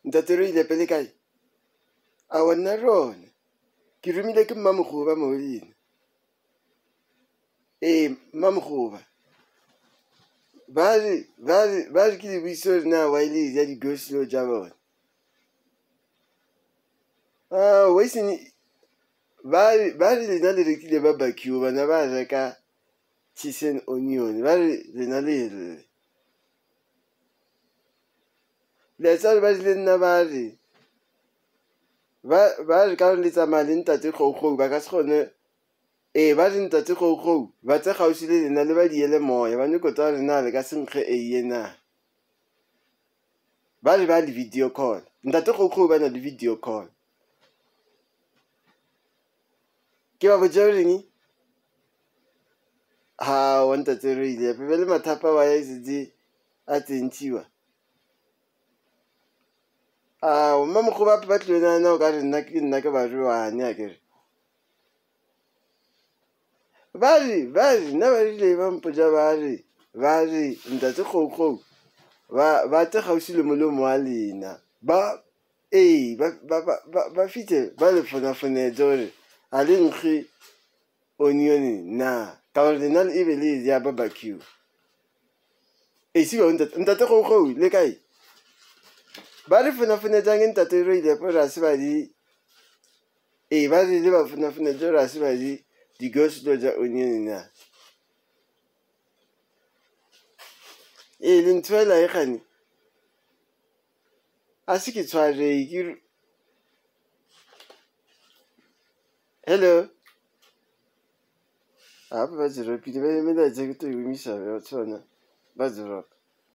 Ntate Reilepe le kae? Aowa nna re ona. Ke romile ke Mmamogoba mo lena. Ee, Mmamogoba. Ba re, ba re, ba re ke le botšiše gore na why le ja di-go slow tša bona. Ah, why ba re, ba re lena le rekile barbecue, bona ba reka cheese and onion. Ba re lena le lle. Le tseba ba rile nna ba re, ba, ba re ka gore le tsamaya le ntate Kgoukgou ba ka se kgone. Ee, ba re ntate Kgoukgou ba tse kgauswi le lena le ba diele moya, ba nyako tsa gore na le ka se nkge eiye na. Ba re ba le video call. Ntate Kgoukgou ba na le video call. Ke ba botša goreng? Hawa ntate Reilepe, bjale mathapa wa ya setse a tsentšhiwa. Ao, mmamogo ba ba tlilo nagana o ka re nna ke nna ke ba rwane a kere. Ba re, ba re, nna ba rile ba mpotša ba re, ba re ntate Kgoukgou ba ba tle kgauswi le molomo wa lena. Ba ee, ba ba ba ba ba fihle ba le fonafonetše gore a le nkge onion na, ka gore lena e be le ja barbecue. Ee, siba ntate, ntate Kgoukgou le kae? Ba re fonafonetšang ke ntate Reilepe gore a se ba di ee ba re le ba fonafonetše gore a se ba di di-go slow tša onion na. Ee le ntshwela e kgane a se ke tshwarei ke hello. Gape ba dropile ba melaetša ke tlo e emiša tsona ba dropa.